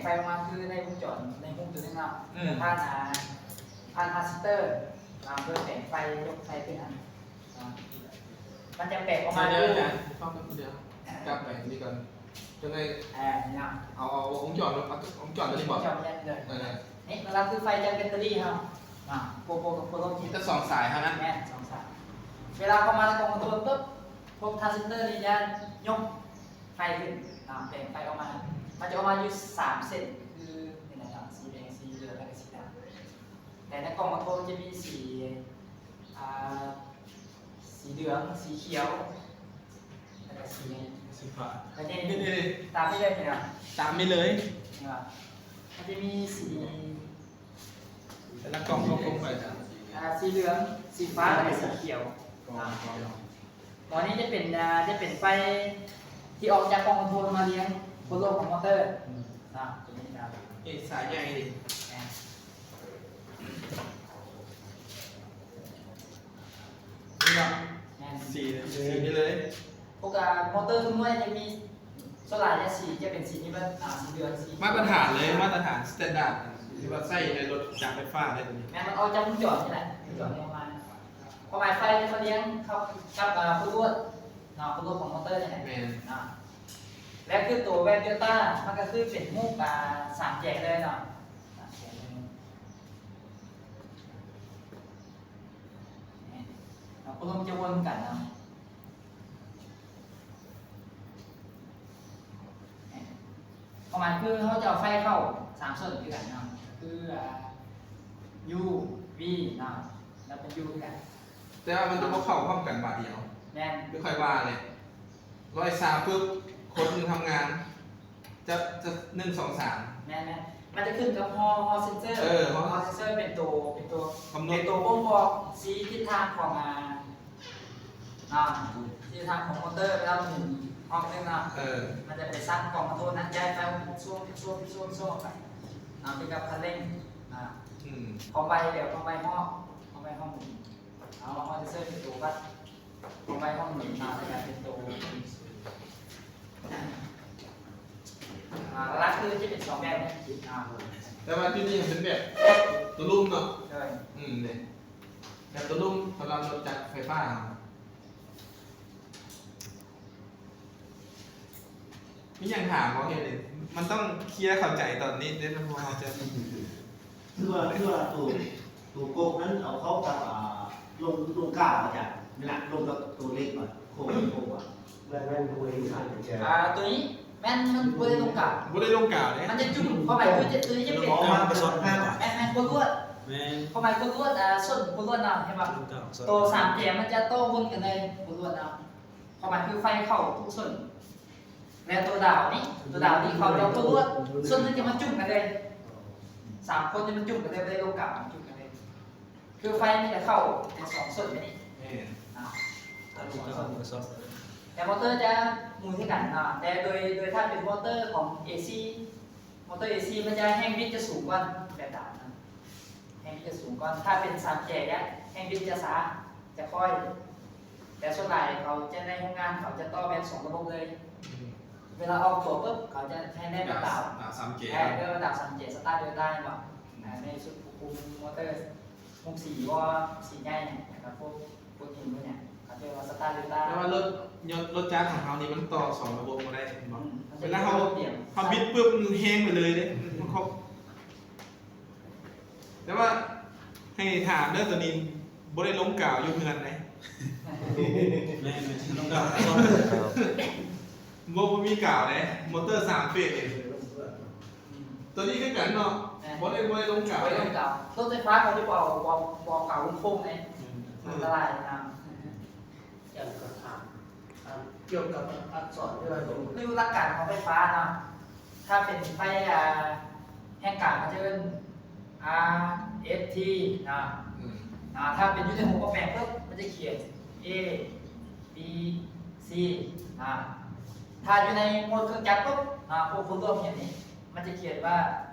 ອອກມາຄືໃນວົງຈອນ ໃນຮູບຕົວນີ້ເນາະ ອືມ ຜ່ານ ອ່າ ຜ່ານທຣານຊິສເຕີ ອ່າ ໂດຍແປງໄຟ ຍົກໄຟຂຶ້ນຫັ້ນ ອ່າ ມັນຈະແປງອອກມາ ດຽວ ດຽວ ຟັງແປັບດຽວ ກັບໄປນີ້ກ່ອນ ຈັ່ງໃດ ອ່າ ນີ້ເນາະ ເອົາ ເອົາວົງຈອນ ເອົາວົງຈອນຕົວນີ້ບໍ? ວົງຈອນແມ່ນເລີຍ ເອີ ນີ້ ຫຼັກໆຄືໄຟຈາກແບັດເຕີຣີເຮົາ ອ່າ ໂປໂປກັບໂປໂລ ມີແຕ່ສອງສາຍເທົ່ານັ້ນ ແມ່ນ ສອງສາຍ ເວລາເຂົ້າມາໃນກ່ອງຄອນໂທຣລປຶບ ພວກທຣານຊິສເຕີນີ້ຈະຍົກໄຟຂຶ້ນ ອ່າ ແປງໄຟອອກມາ ມັນຈະອອກມາຢູ່ສາມເສັ້ນ ຄື ນີ້ນະ ສີແດງ ສີເຫຼືອງ ແລະກະສີດຳ ແຕ່ໃນກ່ອງຄອນໂທຣລຈະມີສີ ອ່າ ສີເຫຼືອງ ສີຂຽວ ແລະກະສີຫຍັງ? ສີຟ້າ ແລ້ວນີ້ ນີ້ໆ ຕາມນີ້ເລີຍ ເຫັນບໍ່? ຕາມນີ້ເລີຍ ເຫັນບໍ່? ມັນຈະມີສີ ແຕ່ລະກ່ອງກໍຄົງໄປ ອ່າ ສີເຫຼືອງ ສີຟ້າ ແລະກະສີຂຽວ ກ່ອງ ອ່າ ກ່ອງ ຕອນນີ້ຈະເປັນ ອ່າ ຈະເປັນໄຟທີ່ອອກຈາກກ່ອງຄອນໂທຣລມາລຽງບົນໂລກຂອງມໍເຕີ ອືມ ອ່າ ຕົວນີ້ນະ ເອ ສາຍໃຫຍ່ນີ້ ແມ່ນ ນີ້ເນາະ ແມ່ນ ສີ ສີນີ້ເລີຍ ພວກ ອ່າ ມໍເຕີທຸກໜ່ວຍຈະມີ ສ່ວນຫຼາຍຈະສີ ຈະເປັນສີນີ້ເບິດ ອ່າ ສີເຫຼືອງ ສີ ມາດຕະຖານເລີຍ ມາດຕະຖານສະແຕນດາດ ທີ່ວ່າໃຊ້ໃນລົດຈັກໄຟຟ້າເລີຍຕົວນີ້ ແມ່ນ ມັນອອກຈາກວົງຈອນນີ້ແຫຼະ ວົງຈອນນີ້ອອກມາ ຄວາມໝາຍໄຟທີ່ເຂົາລຽງເຂົ້າກັບ ອ່າ ໂຄລວດເນາະ ໂຄລວດຂອງມໍເຕີນີ້ແຫຼະ ແມ່ນ ເນາະ ແລະຄືໂຕແວ່ນເດລຕ້າ ມັນກໍຄືເປັນຮູບ ອ່າ ສາມແຈເລີຍເນາະ ສາມແຈເລີຍ ເນາະ ໂຄລວດມັນຈະວົນກັນເນາະ ຄວາມໝາຍຄືເຮົາຈະເອົາໄຟເຂົ້າສາມສ່ວນຄືກັນເນາະ ຄື ອ່າ U V ເນາະ ແລ້ວເປັນ U ຄືກັນ ແຕ່ວ່າມັນຈະບໍ່ເຂົ້າພ້ອມກັນບາດດຽວ ແມ່ນ ຄືຂ້ອຍວ່າແຫຼະ ຮ້ອຍຊາວປຶບ ຄົນໜຶ່ງທຳງານ ຈະ ຈະ ໜຶ່ງ ສອງ ສາມ ແມ່ນໆ ມັນຈະຂຶ້ນກັບຮໍ ຮໍເຊັນເຊີ ເອີ ຮໍເຊັນເຊີເປັນໂຕ ເປັນໂຕ ກຳນົດ ເປັນໂຕບົ່ງບອກຊີ້ທິດທາງຂອງ ອ່າ ອ່າ ທິດທາງຂອງມໍເຕີເວລາມັນໝູນຮອບໜຶ່ງເນາະ ເອີ ມັນຈະໄປສັ່ງກອງຄອນໂທຣນນະ ຍ້າຍໄຟຊ່ວງ ຊ່ວງ ຊ່ວງ ຊ່ວງໄປ ນຳໄປກັບຄັນເລັ່ງ ອ່າ ອືມ ຄວາມໄວ ແບບຄວາມໄວຮອບ ຄວາມໄວຮອບໝູນ ເອົາ ເຮົາຈະເສີບເປັນໂຕວັດ ຄວາມໄວຮອບໝູນມາ ແລ້ວກະເປັນໂຕ ອ່າ ຫຼັກໆຄືຈະເປັນສອງແບບນີ້ ອ່າ ແຕ່ວ່າທີ່ນີ້ເປັນແບບໂຕລຸ່ມເນາະ ໂດຍ ອືມ ນີ້ ແບບໂຕລຸ່ມສຳລັບລົດຈັກໄຟຟ້າເຮົາ ມີຫຍັງຖາມບໍ່? ເຮັດ ມັນຕ້ອງເຄລຍເຂົ້າໃຈຕອນນີ້ເດ້ ເພາະວ່າເຮົາຈະ ຄືວ່າ ຄືວ່າໂຕ ໂຕກົກນັ້ນເອົາເຂົ້າກັບ ອ່າ ລົງ ລົງກາວ ອາຈານ ເວລາລົງກັບໂຕເຫຼັກ ໂຄງ ໂຄງ ແມ່ນ ແມ່ນ ໂຄງ ອ່າ ໂຕນີ້ແມ່ນ ມັນບໍ່ໄດ້ລົງກາວ ບໍ່ໄດ້ລົງກາວເດ້ ມັນຈະຈຸ່ມ ຄວາມໝາຍຄືຈະ ໂຕນີ້ຈະເປັນ ແມ່ນ ແມ່ນ ໂຄລວດ ແມ່ນ ຄວາມໝາຍໂຄລວດ ອ່າ ສົ້ນໂຄລວດນະ ເຫັນບໍ່? ໂຕສາມແຈມັນຈະຕໍ່ວົນກັນເລີຍ ໂຄລວດນະ ຄວາມໝາຍຄືໄຟເຂົ້າທຸກສົ້ນ ແລະໂຕດາວນີ້ ໂຕດາວນີ້ເຂົາຈະໂຕລວດ ສົ້ນໜຶ່ງຈະມາຈຸ່ມກັນເລີຍ ສາມຄົນຈະມາຈຸ່ມກັນເລີຍ ບໍ່ໄດ້ລົງກາວ ມາຈຸ່ມກັນເລີຍ ຄືໄຟມັນຈະເຂົ້າແຕ່ສອງສົ້ນນີ້ ແມ່ນ ອ່າ ແຕ່ມໍເຕີຈະໝູນຄືກັນເນາະ ແຕ່ໂດຍ ໂດຍຖ້າເປັນມໍເຕີຂອງເອຊີ ມໍເຕີເອຊີມັນຈະແຮງບິດຈະສູງກວ່າແບບດາວນະ ແຮງບິດຈະສູງກວ່າ ຖ້າເປັນສາມແຈແລ້ວແຮງບິດຈະຊ້າ ຈະຄ່ອຍ ແຕ່ສ່ວນຫຼາຍເຂົາຈະ ໃນໂຮງງານເຂົາຈະຕໍ່ແບບສອງລະບົບເລີຍ ອືມ ເວລາອອກຕົວປຶບ ເຂົາຈະໃຫ້ໄດ້ແບບດາວ ດາວສາມແຈ ເອີ ເອີ້ນວ່າດາວສາມແຈ ສະຕາດເດລຕ້າ ເຫັນບໍ່? ອືມ ໃນຊຸດຄວບຄຸມມໍເຕີ ຫົກສີ່ບໍ່ ສີ່ໃຫຍ່ ແລ້ວກໍພວກ ພວກຫີນພວກຫຍັງ ເຂົາເອີ້ນວ່າສະຕາດເດລຕ້າ ແຕ່ວ່າລົດ ລົດຈັກຂອງເຮົານີ້ມັນຕໍ່ສອງລະບົບບໍ່ໄດ້ ເຫັນບໍ່? ອືມ ເວລາເຮົາ ເຮົາບິດປຶບ ມັນແຮງໄປເລີຍເດ້ ມັນ ມັນເຂົ້າ ແຕ່ວ່າໃຫ້ຖາມເດີ ໂຕນີ້ບໍ່ໄດ້ລົງກາວຢູ່ເຮືອນເດ້ ແມ່ນໆ ລົງກາວ ບໍ່ ບໍ່ມີກາວເດ້ ມໍເຕີສາມເຟສເອງ ໂຕນີ້ຄືກັນເນາະ ແມ່ນ ບໍ່ໄດ້ ບໍ່ໄດ້ລົງກາວ ບໍ່ໄດ້ລົງກາວ ລົດໄຟຟ້າເຂົາຈະບໍ່ເອົາ ບໍ່ ບໍ່ເອົາກາວລົງໂຄ້ງເດ້ ອືມ ອັນຕະລາຍນະ. ຢາກຈະຖາມ ອ່າ ກ່ຽວກັບອັກສອນທີ່ວ່າຕົງ ຄືຫຼັກການຂອງໄຟຟ້າເນາະ ຖ້າເປັນໄຟ ອ່າ ແຮງກາງ ເຂົາຈະເອີ້ນ ອາ ເອັຟ ທີ ເນາະ ອືມ ອ່າ ຖ້າເປັນຢູ່ໃນໂຮງໝໍ້ແປງປຶບ ມັນຈະຂຽນ ເອ ບີ ຊີ ເນາະ ຖ້າຢູ່ໃນໂໝດເຄື່ອງຈັກປຶບ ເນາະ ພວກຄົນລວມຫຍັງນີ້ ມັນຈະຂຽນວ່າ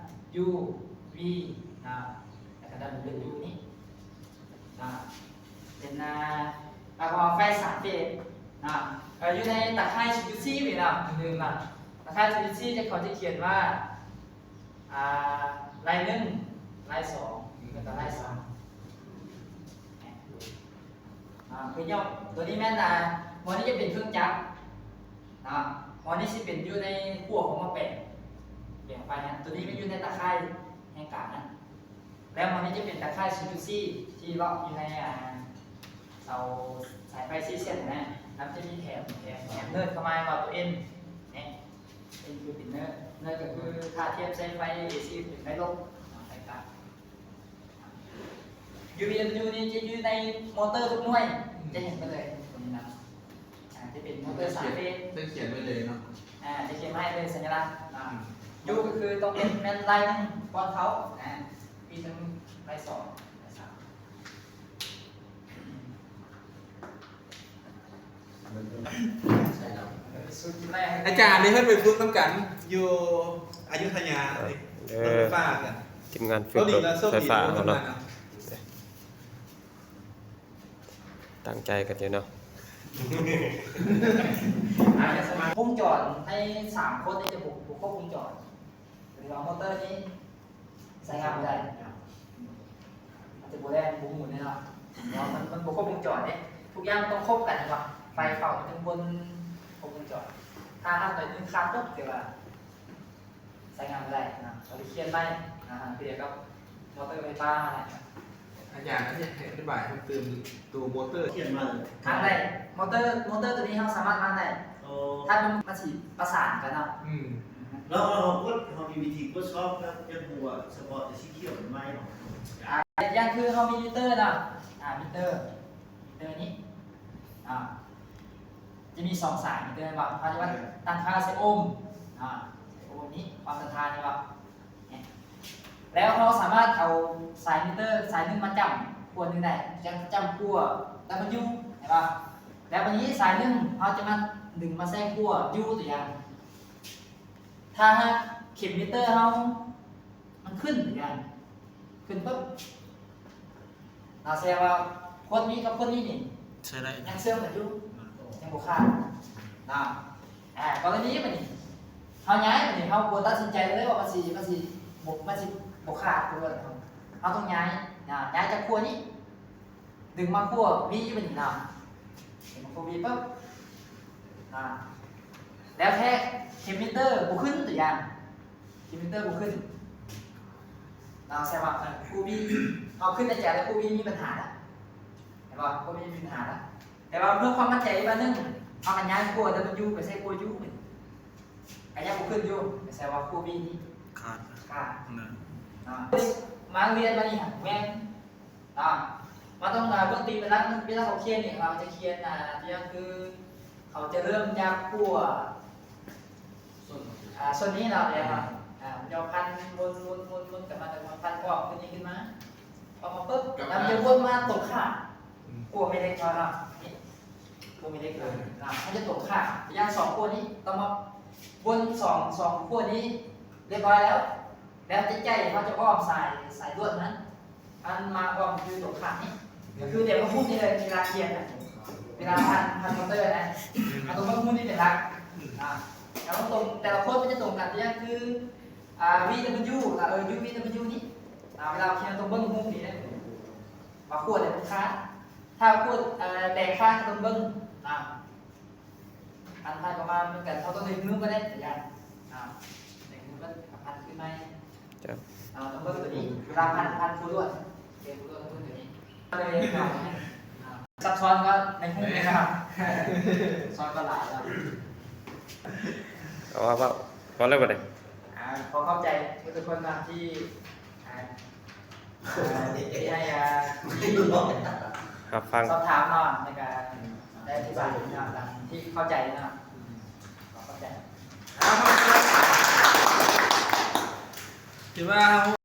ຢູ ວີ ເນາະ ແລ້ວກໍດັບເບິນຢູ ນີ້ ອ່າ ເປັນ ອ່າ ປະກອບໄຟສາມເຟສ ອ່າ ເອີ ຢູ່ໃນຕາຂ່າຍສູນຈຸດສີ່ນີ້ເນາະ ຢ່າລືມເນາະ ຕາຂ່າຍສູນຈຸດສີ່ ເຂົາຈະຂຽນວ່າ ອ່າ ລາຍໜຶ່ງ ລາຍສອງ ແລ້ວກໍລາຍສາມ. ອ່າ ຄືຫຍໍ້ ຕົວນີ້ແມ່ນ ອ່າ ໝໍນີ້ຈະເປັນເຄື່ອງຈັກເນາະ, ໝໍນີ້ຊິເປັນຢູ່ໃນຂົ້ວຂອງໝໍແປງ ແປງໄຟຫັ້ນ, ຕົວນີ້ມັນຢູ່ໃນຕາຂ່າຍແຫ່ງກາງຫັ້ນ. ແລ້ວໝໍນີ້ຈະເປັນຕາຂ່າຍສູນຈຸດສີ່ ທີ່ເລາະຢູ່ໃນ ອ່າ ເສົາສາຍໄຟສີ່ເສັ້ນນະ, ແລ້ວຈະມີແຖມ ແຖມ ແຖມເນີດເຂົ້າມາ ເປັນຕົວເອັນ ນີ້ ເອັນຄືເປັນເນີດ, ເນີດກໍຄືຖ້າທຽບໃສ່ໄຟເອຊີເປັນໄຟລົບ ໄຟຕັດ. ຢູວີດັບເບິນຢູ ນີ້ຈະຢູ່ໃນມໍເຕີທຸກໜ່ວຍ ອືມ ຈະເຫັນໄປເລີຍຕົວນີ້ນະ. ອ່າ ຈະເປັນມໍເຕີສາມເຟດ ຈະຂຽນໄວ້ເລີຍເນາະ. ອ່າ ຈະຂຽນມາໃຫ້ເລີຍສັນຍະລັກ. ອ່າ ອືມ ຢູກໍຄືຕ້ອງເປັນແມ່ນລາຍໜຶ່ງກ່ອນເຂົາ ອ່າ ປີໜຶ່ງ ລາຍສອງ ລາຍສາມ. ອາຈານນີ້ເພິ່ນໄປຝຶກນຳກັນຢູ່ອະຍຸທຍາ ເອີ ລົດໄຟຟ້າກັນ ທີມງານຝຶກລົດໄຟຟ້າເຮົາເນາະ. ຕັ້ງໃຈກັນຢູ່ເນາະ. ວົງຈອນໃນສາມຄົນນີ້ຈະບໍ່ ບໍ່ຄົບວົງຈອນ ຫຼືວ່າມໍເຕີນີ້ໃຊ້ງານບໍ່ໄດ້ ອາດຈະບໍ່ແລ່ນ ບໍ່ໝູນແນ່ນອນ ເພາະວ່າມັນ ມັນບໍ່ຄົບວົງຈອນເດ້. ທຸກຢ່າງມັນຕ້ອງຄົບກັນ ເຫັນບໍ່? ໄຟເຂົ້າມັນຈຶ່ງວົນຄົບວົງຈອນ. ຖ້າຫາກໜ້ອຍໜຶ່ງຂາດຕົກ ຖືວ່າ ໃຊ້ງານບໍ່ໄດ້ນະ. ເຮົາໄດ້ຂຽນໄວ້ ອ່າ ຄືດຽວກັບມໍເຕີໄຟຟ້າຫັ້ນແຫຼະ. ອາຈານ ອະທິບາຍເພີ່ມຕື່ມ ໂຕມໍເຕີຂຽນມາເລີຍ ທາງໃດ? ມໍເຕີ ມໍເຕີຕົວນີ້ເຮົາສາມາດວາງໄດ້ ໂອ້ ຖ້າມັນ ມັນຊິປະສານກັນເນາະ. ອືມ ແລ້ວເຮົາກົດ ເຮົາມີວິທີກົດຊອກ ແລ້ວຢາກຮູ້ວ່າສະເພາະແຕ່ສີຂຽວມັນໄໝເນາະ. ອ່າ ຢ່າງຄືເຮົາມີມິເຕີເນາະ ອ່າ ມິເຕີ ມິເຕີນີ້ ອ່າ ຈະມີສອງສາຍມິເຕີແມ່ນບໍ່? ເຮົາຈະມາ ເອີ ຕັ້ງຄ່າໃສ່ໂອມ ອ່າ ໃສ່ໂອມນີ້ ຄວາມຕ້ານທານນີ້ບໍ່? ແລ້ວເຮົາສາມາດເອົາສາຍມິເຕີສາຍໜຶ່ງມາຈ້ຳຂົ້ວໜຶ່ງໄດ້ ຈັ່ງຈ້ຳຂົ້ວ W ແມ່ນບໍ່? ແລ້ວບາດນີ້ສາຍໜຶ່ງເຮົາຈະມາດຶງມາໃສ່ຂົ້ວ U ຕົວຢ່າງ. ຖ້າຫາກເຂັມມິເຕີເຮົາມັນຂຶ້ນຕົວຢ່າງ ຂຶ້ນປຶບ ເຮົາແສດງວ່າຄົນນີ້ກັບຄົນນີ້ນີ້ ໃຊ້ໄດ້ ຍັງເຊື່ອມກັນຢູ່ ອືມ ຍັງບໍ່ຂາດນະ. ອ່າ ກໍລະນີບາດນີ້ ເຮົາຍ້າຍບາດນີ້ ເຮົາບໍ່ຕັດສິນໃຈເລີຍວ່າມັນຊິ ມັນຊິບໍ່ ມັນຊິບໍ່ຂາດ ຄືວ່າເຮົາ ເຮົາຕ້ອງຍ້າຍນະ ຍ້າຍຈາກຂົ້ວນີ້ ດຶງມາຂົ້ວ V ບາດນີ້ນະ ດຶງມາຂົ້ວ V ປຶບ ອ່າ ແລ້ວແທ້ເຂັມມິເຕີບໍ່ຂຶ້ນຕົວຢ່າງ ເຂັມມິເຕີບໍ່ຂຶ້ນ ເຮົາແສດງວ່າ ເອີ ຄູ່ວີ ເຮົາຄິດໃນໃຈແລ້ວ ຄູ່ວີມີບັນຫາລະ ເຫັນບໍ່? ຄູ່ວີມີບັນຫາລະ. ແຕ່ວ່າເພື່ອຄວາມໝັ້ນໃຈອີກບາດໜຶ່ງ ເຮົາກໍຍ້າຍຂົ້ວ W ໄປໃສ່ຂົ້ວ U ມັນກໍຍັງບໍ່ຂຶ້ນຢູ່ ກໍແສດງວ່າຄູ່ວີນີ້ຂາດ ຂາດນະ. ອ່າ ມາຮຽນມານີ້ ແມ່ນ ເນາະ ເຮົາຕ້ອງ ເອີ ເບິ່ງຕີເປັນຫຼັກ ເວລາເຮົາຂຽນນີ້ ເຮົາຈະຂຽນ ອ່າ ຕົວຢ່າງຄື ເຮົາຈະເລີ່ມຈາກຂົ້ວ ອ່າ ສ່ວນນີ້ເນາະ ແລ້ວ ອ່າ ມັນຈະພັນວົນ ວົນ ວົນ ວົນກັບມາ ແລ້ວມັນພັນອອກ ຂຶ້ນນີ້ຂຶ້ນມາ ອອກມາປຶບ ແລ້ວມັນຈະວົນມາຕົງຂ້າມ ອືມ ຂົ້ວແມ່ເຫຼັກເຮົາເນາະ ນີ້ ຂົ້ວແມ່ເຫຼັກເຮົາ ອ່າ ມັນຈະຕົງຂ້າມ ຢ່າງສອງຂົ້ວນີ້ ຕ້ອງມາວົນສອງ ສອງຂົ້ວນີ້ ຮຽບຮ້ອຍແລ້ວ ແລ້ວໃຈເຮົາຈະອ້ອມສາຍ ສາຍລວດນັ້ນ ອັນມາອອກຄືຕົງຂ້າມນີ້ ກໍຄືດຽວເຮົາໝູນນີ້ເລີຍ ເວລາຂຽນນະ ເວລາພັນ ພັນມໍເຕີນະ ເຮົາຕ້ອງມາໝູນນີ້ເປັນຫຼັກ ອ່າ ແລ້ວມັນຕົງ ແຕ່ລະຄົນມັນຈະຕົງກັນ ຕົວຢ່າງຄື ອ່າ V W ລະ ເອີ U V W ນີ້ ອ່າ ເວລາຂຽນຕ້ອງເບິ່ງຮູບນີ້ເດ້ ວ່າຂົ້ວໃດມັນຂາດ ຖ້າຂົ້ວ ເອີ ແດງຂາດກໍຕ້ອງເບິ່ງ ອ່າ ອັນໄປປະມານເໝືອນກັນ ເຮົາຕ້ອງດຶງມືໄປເດ້ ຢ່າງ ອ່າ ດຶງມືໄປ ພັນຂຶ້ນໃໝ່ ເຈົ້າ ອ່າ ຕ້ອງເບິ່ງຕົວນີ້ ເວລາພັນ ພັນຄູ່ລວດ ເປັນຄູ່ລວດ ເບິ່ງຕົວນີ້ ເລີຍ ອ່າ ຊັບຊ້ອນກວ່າໃນຮູບນີ້ນະຄັບ ຊ້ອນກວ່າຫຼາຍແລ້ວ ເອົາ ເວົ້າ ເວົ້າ ເວົ້າເລີຍບັດນີ້ ອ່າ ຂໍຂອບໃຈທຸກໆຄົນນະທີ່ ອ່າ ເອີ ທີ່ໃຫ້ ອ່າ ຮັບຟັງ ສອບຖາມເນາະ ໃນການໄດ້ອະທິບາຍເນາະ ຕາມທີ່ເຂົ້າໃຈເນາະ ຂອບໃຈ ຖືວ່າ